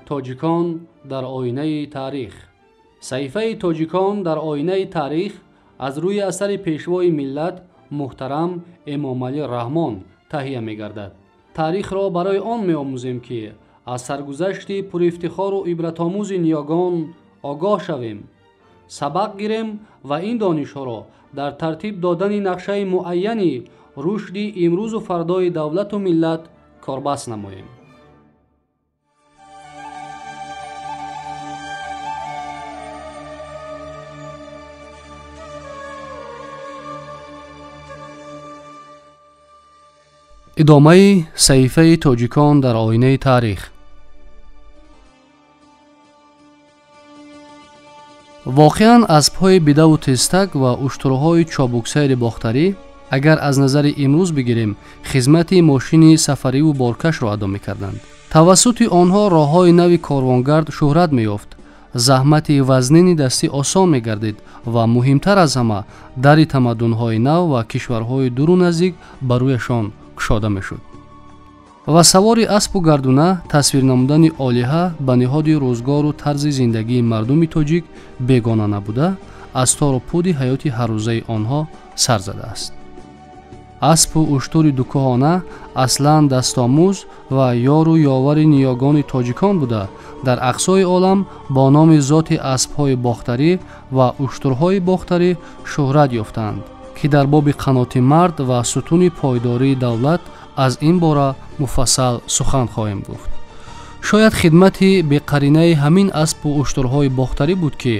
Тоҷикон дар оинаи таърих. Саҳифаи Тоҷикон дар оинаи таърих аз рӯи асари пешвои миллат муҳтарам Эмомалӣ Раҳмон таҳия мегардад. Таърихро барои он меомӯзем, ки аз саргузашти пурифтихору ибратомӯзи ниёгон огоҳ шавем, сабақ гирем ва ин донишҳоро дар тартиб додани нақшаи муайяни рушди имрӯзу фардои давлату миллат корбаст намоем. Идомаи саҳифаи Тоҷикон дар оинаи таърих. Воқеан, аспҳои бидаву тезтак ва уштурҳои чобуксайри бохтарӣ, агар аз назари имрӯз бигирем, хизмати мошини сафариву боркашро адо мекарданд. Тавассути онҳо роҳҳои нави корвонгард шӯҳрат меёфт, заҳмати вазнини дастӣ осон мегардид ва муҳимтар аз ҳама, дари тамаддунҳои нав ва кишварҳои дуру наздик ба рӯяшон кушода мешуд. Ва савори аспу гардуна тасвир намудани олиҳа ба ниҳоди рӯзгору тарзи зиндагии мардуми тоҷик бегона набуда, аз тору пуди ҳаёти ҳаррӯзаи онҳо сар задааст. Аспу уштури дукӯҳона аслан дастомӯз ва ёру ёвари ниёгони тоҷикон буда, дар ақсои олам бо номи зоти аспҳои бохтарӣ ва уштурҳои бохтарӣ шӯҳрат ёфтаанд, ки дар боби қаноти мард ва сутуни пойдории давлат аз ин бора муфассал сухан хоҳем гуфт. Шояд хидмати беқаринаи ҳамин аспу уштурҳои бохтарӣ буд, ки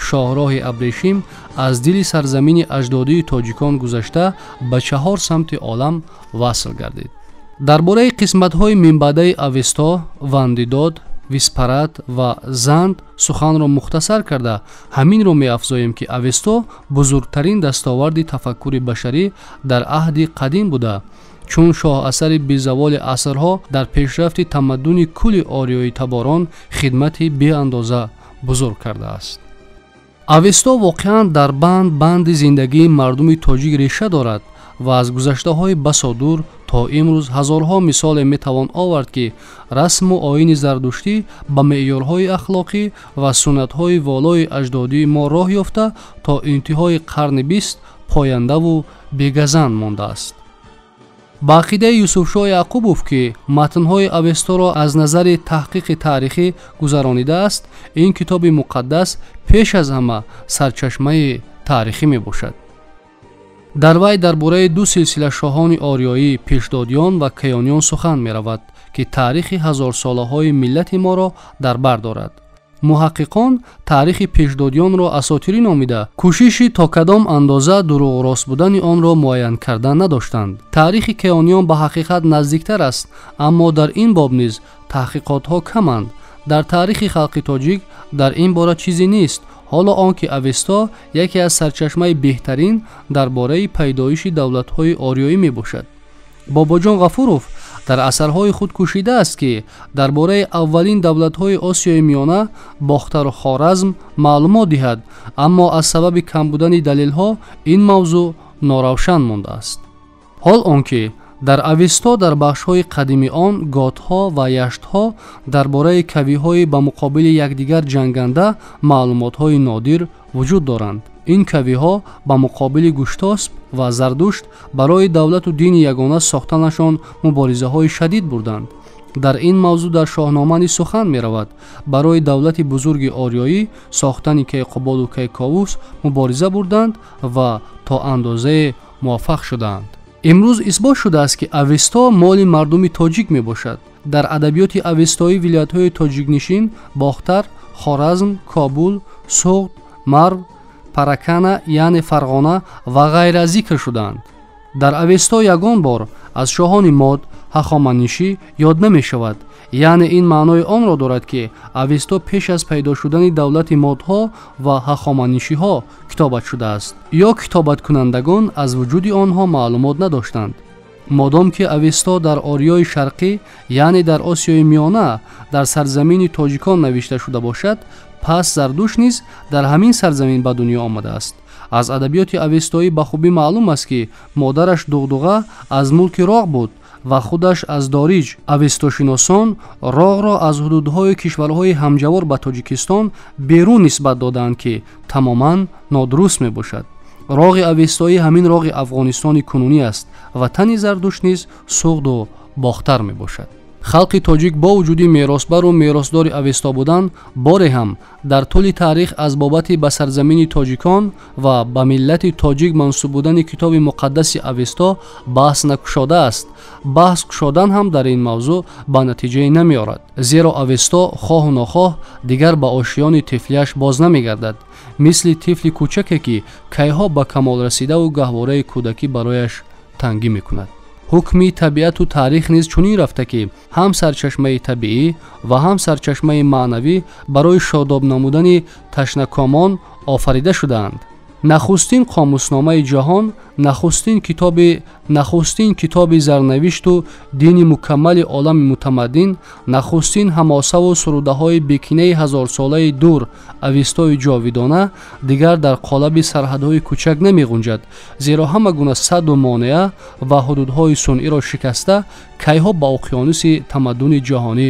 шоҳроҳи абрешим аз дили сарзамини аҷдодии тоҷикон гузашта ба чаҳор самти олам васл гардид. Дар бораи қисматҳои минбаъдаи Авесто, Вандидод, Виспарат ва Занд суханро мухтасар карда, ҳаминро меафзоем, ки Авесто бузургтарин дастоварди тафаккури башарӣ дар аҳди қадим буда, чун шоҳасари безаволи асрҳо дар пешрафти тамаддуни кулли ориёитаборон хидмати беандоза бузург кардааст. Авесто воқеан дар банд банди зиндагии мардуми тоҷик реша дорад ва аз гузаштаҳои басо дур то имрӯз ҳазорҳо мисоле метавон овард, ки расму оини зардуштӣ ба меъёрҳои ахлоқӣ ва суннатҳои волои аҷдодии мо роҳ ёфта то интиҳои қарни бист пояндаву бегазанд мондааст. Ба ақидаи Юсуфшоҳ Яъқубов, ки матнҳои Авесторо аз назари таҳқиқи таърихӣ гузаронидааст, ин китоби муқаддас пеш аз ҳама сарчашмаи таърихӣ мебошад. Дар вай дар бораи ду силсила шоҳони ориёӣ, пешдодиён ва каёниён сухан меравад, ки таърихи ҳазорсолаҳои миллати моро дар бар дорад. Муҳаққиқон таърихи пешдодиёнро асотирӣ номида, кӯшиши то кадом андоза дурӯғрост будани онро муайян карда надоштанд. Таърихи каёниён ба ҳақиқат наздиктар аст, аммо дар ин боб низ таҳқиқотҳо каманд. Дар таърихи халқи тоҷик дар ин бора чизе нест, ҳоло он ки Авесто яке аз сарчашмаи беҳтарин дар бораи пайдоиши давлатҳои ориёӣ мебошад. Бобоҷон Ғафуров дар асарҳои худ кӯшидааст, ки дар бораи аввалин давлатҳои Осиёи Миёна, Бохтару Хоразм маълумот диҳад, аммо аз сабаби кам будани далелҳо ин мавзӯъ норавшан мондааст. Ҳол он ки дар Авесто дар бахшҳои қадими он готҳо ва яштҳо дар бораи кавиҳои ба муқобили якдигар ҷанганда маълумотҳои нодир вуҷуд доранд. Ин кавиҳо ба муқобили Гуштосп ва Зардушт барои давлату дини ягона сохтанашон муборизаҳои шадид бурданд. Дар ин мавзӯъ дар Шоҳнома низ сухан меравад. Барои давлати бузурги ориёӣ сохтани Кейқубоду Кейковус мубориза бурданд ва то андозае муваффақ шуданд. Имрӯз исбот шудааст, ки Авесто моли мардуми тоҷик мебошад. Дар адабиёти авестоӣ вилоятҳои тоҷикнишин Бохтар, Хоразм, Кобул, Суғд, Марв, Паракана, яъне Фарғона ва ғайра зикр шудаанд. Дар Авесто ягон бор аз шоҳони мод ҳахоманишӣ ёд намешавад, яъне ин маънои онро дорад, ки Авесто пеш аз пайдо шудани давлати модҳо ва ҳахоманишиҳо китобат шудааст ё китобаткунандагон аз вуҷуди онҳо маълумот надоштанд. Модом ки Авесто дар Ориёи Шарқӣ, яъне дар Осиёи Миёна, дар сарзамини тоҷикон навишта шуда бошад, пас Зардушт низ дар ҳамин сарзамин ба дунё омадааст. Аз адабиёти авестоӣ ба хубӣ маълум аст, ки модараш Дуғдуға аз мулки Роғ буд. ва худаш аз дориҷ. Авестошиносон роғро аз ҳудудҳои кишварҳои ҳамҷавор ба Тоҷикистон берун нисбат додаанд, ки тамоман нодуруст мебошад. Роғи авестоӣ ҳамин роғи Афғонистони кунунӣ аст ва тани Зардушт низ Суғду Бохтар мебошад. Халқи тоҷик бо вуҷуди меросбару меросдори Авесто будан, боре ҳам дар тӯли таърих аз бобати ба сарзамини тоҷикон ва ба миллати тоҷик мансуб будани китоби муқаддаси Авесто баҳс накушодааст. Баҳс кушодан ҳам дар ин мавзӯъ ба натиҷае намеорад, зеро Авесто хоҳу нохоҳ дигар ба ошиёни тифлияш боз намегардад, мисли тифли кӯчаке, ки кайҳо ба камол расидаву гаҳвораи кӯдакӣ барояш тангӣ мекунад. Ҳукми табиату таърих низ чунин рафта, ки ҳам сарчашмаи табиӣ ва ҳам сарчашмаи маънавӣ барои шодоб намудани ташнакомон офарида шудаанд. Нахустин қомусномаи ҷаҳон, нахустин китоби зарнавишту дини мукаммали олами мутамаддин, нахустин ҳамосаву сурудаҳои бекинаи ҳазорсолаи дур Авестои ҷовидона дигар дар қолаби сарҳадҳои кӯчак намеғунҷад, зеро ҳама гуна садду монеа ва ҳудудҳои сунъиро шикаста кайҳо ба уқёнуси тамаддуни ҷаҳонӣ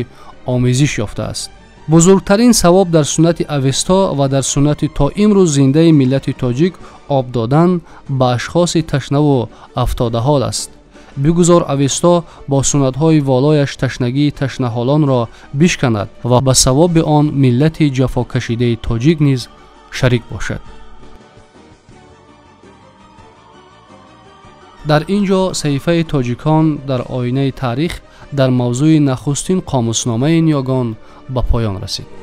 омезиш ёфтааст. Бузургтарин савоб дар суннати Авесто ва дар суннати то имрӯз зиндаи миллати тоҷик об додан ба ашхоси ташнаву афтодаҳол аст. Бигузор Авесто бо суннатҳои волояш ташнагии ташнаҳолонро бишканад ва ба савоби он миллати ҷафокашидаи тоҷик низ шарик бошад. Дар ин ҷо саҳифаи тоҷикон дар оинаи таърих дар мавзӯи нахустин қомусномаи ниёгон ба поён расид.